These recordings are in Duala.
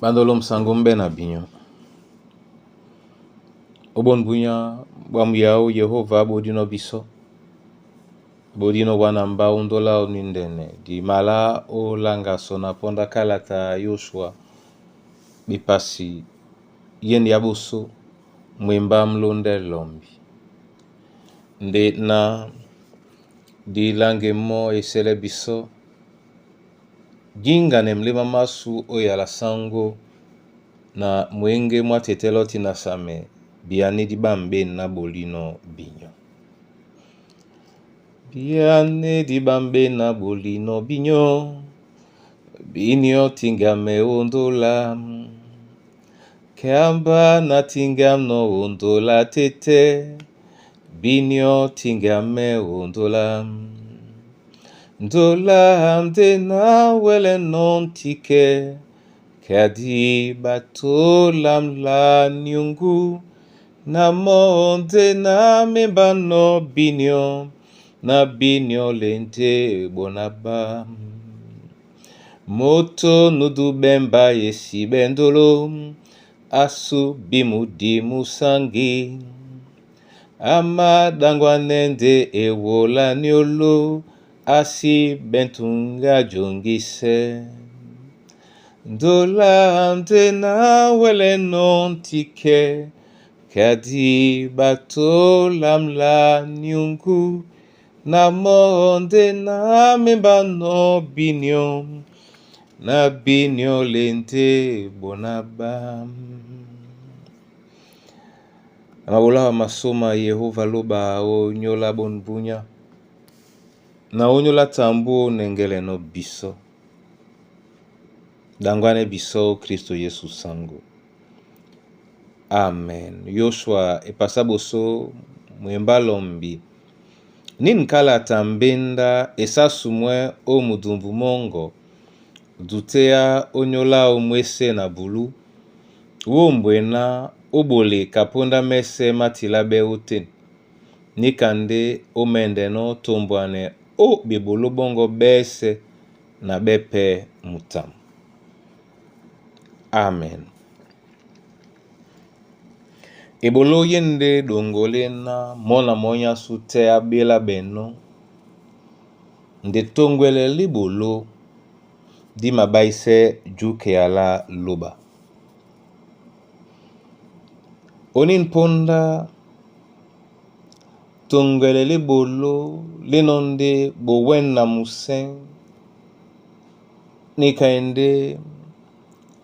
Bandolo musango mbe na binyo. Obon bunya bwa muyao Yehova bodino biso. Bodino wana mba ondola onindene di mala olangaso na ponda kalata Yoshua bipasi yeni ya boso mwemba mlonde lombi. Nde na dilange mo esele biso dingane mlema masu oyala sango na mwenge mwa tetelo tina same biani di bambe na bolino binyo. Biane di bambe na bolino binyo binyo tingame ondola keamba na tingam no ondola tete binyo tingame ondola ndola amde na wele non tike kadi batolam la nyungu na monde na memba no binyo na binyo lente bonaba moto nudu bemba yesi bendolo asu bimudi musangi amadangwa nende ewola niolo asi bentunga jongise ndola ande na wele non tike kadi batolam la nyungu na monde na memba no binyo na binyo lente bonaba. Na mabolawa masoma Yehova loba onyola bonbunya na onyola tambu nengele no biso dangwane biso Kristo Yesu sango. Amen. Yoshua epasa boso mwemba lombi nini kalata mbenda esasu mwe o mudumbu mongo dutea onyola omwese na bulu wombwena obole kaponda mese matila be ote nikande omendeno tombwane o bebolo bongo bese na bepe mutamu. Amen. Ebolo yende dongole na mona monya sute abela beno nde tongwele libolo di mabaise juke ala loba. Onin ponda tongwele libolo linonde bowen na musen nikaende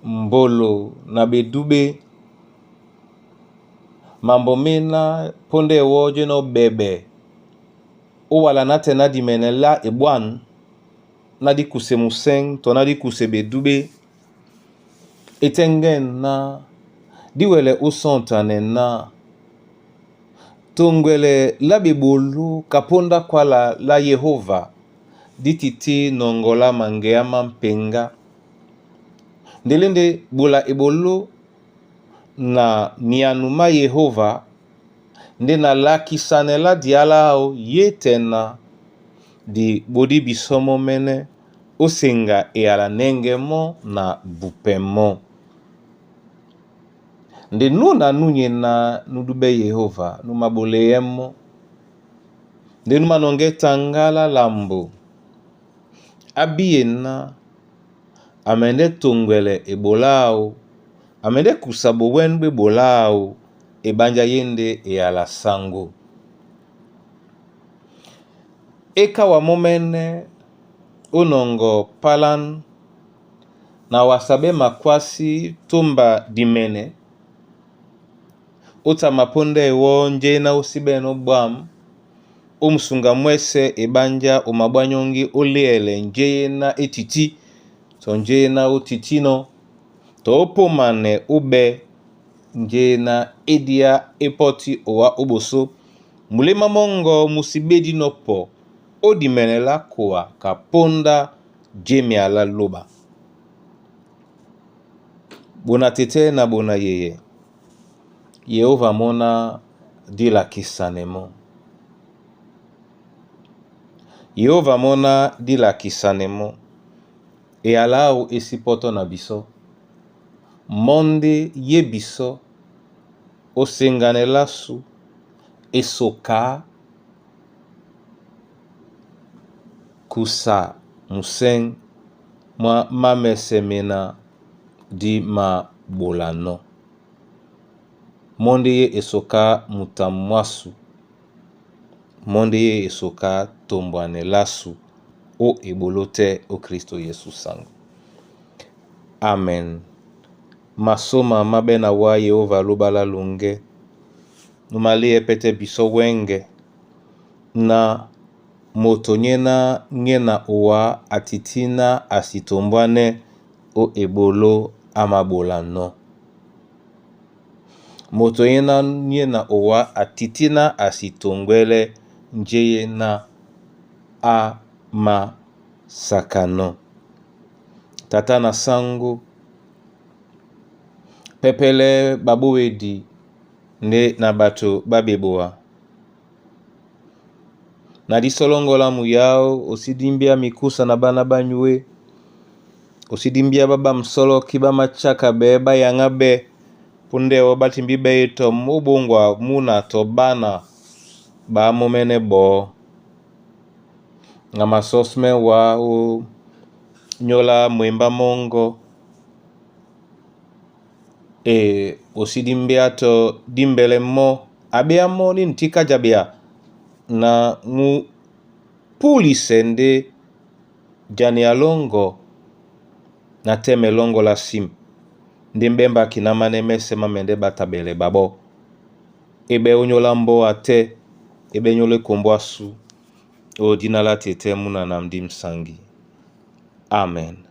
mbolo na bedube mambo mena ponde ewo no bebe owala na te na dimene la ebwan na di kuse musen to na di kuse bedube etengen na diwele usontane na tongwele la bebolo kaponda kwala la Yehova dititi nongola mangeama mpenga ndelende bola ebolo na mianu ma Yehova nde na lakisanela diala ao ye tena di bodi bisomo mene osenga eyala nenge mo na bupe mo. Nde nu na nunye na nudube Yehova numaboleye mo nde numanonge tangala lambo abiye na amende tongwele ebola ao amende kusa bowen bwe bola ao ebanja yende eyala sango. Ekawa momene onongo palan na wasabe makwasi tomba dimene otama ponda ewo nje na osibe no bwam omusunga mwese ebanja omabwanyongi oliele nje na etiti to nje na otitino to opomane ube nje na edia epoti owa oboso mulema mongo musibedi no po odimene la koa kaponda jemi ala loba. Bona tete na bona yeye Yehova mona dilakisanemo. Yehova mona dilakisanemo. Eyala ao esipoto na biso. Mɔ́ ndé yé bisɔ́ ó seŋganɛ lásu esoka kusa musɛ̂ŋ mwá mamɛsɛmena dí maɓolanɔ́. Mɔ́ ndé yé esoká muta mwásu, mɔ́ ndé yé esoká tombwanɛ lásu ó eɓoló tɛ́ ó Kristo Yesu saŋgɔ. Amen. Masôma má ɓɛ́ na wá Yehova lóɓa lá loŋgɛ́, nu maléɛ pɛ́tɛ́ bisɔ́ wɛ́ŋgɛ na moto nyéná nyé na owá a tití ná a si tombwánɛ́ ó eɓoló á māɓolanɔ́. Moto nyéná nyé na owá a tití ná a si toŋgwɛ́lɛ́ njéé ná á māsakanɔ́. Tata na sáŋgó, pɛpɛlɛ ɓaɓówedi ndé na ɓato ɓá ɓeboa. Na dísɔ́lɔ́ŋgɔ́ lámu yáó, ó sí dímbíá mikúsa na ɓána ɓá nyué, ó sí dímbíá ɓá ɓamsɔ́lɔ́kí ɓá macháka ɓɛɛ́ ɓá yaŋá ɓɛ́, púndɛ́ wɔ́ ɓá timbí ɓɛ́ etɔ́ ó ɓóŋgwa múna tɔ ɓána ɓaámɔ́mɛ́nɛ́ ɓɔɔ́. Na masɔ́smɛ́ wá ó nyóla mwembá mɔ́ŋgɔ́ e ó sí dímbíá tɔ dímbɛlɛ mɔ́ aɓéá mɔ́ ní ntíká jabea na mú púlisɛ ndé jani a lɔ́ŋgɔ na tɛ́mɛ lɔ́ŋgɔ́ lá sim ndé mbɛ́mbá kina mánɛ́ mɛ́sɛ̄ má mɛndɛ́ ɓá taɓɛlɛ ɓaɓɔ́. E ɓɛ́ ónyólá mbɔ́ a tɛ́, e ɓɛ́ nyóla ekombo ásū, ó dina lá tetɛ́ múna na ndí msaŋgi. Amen.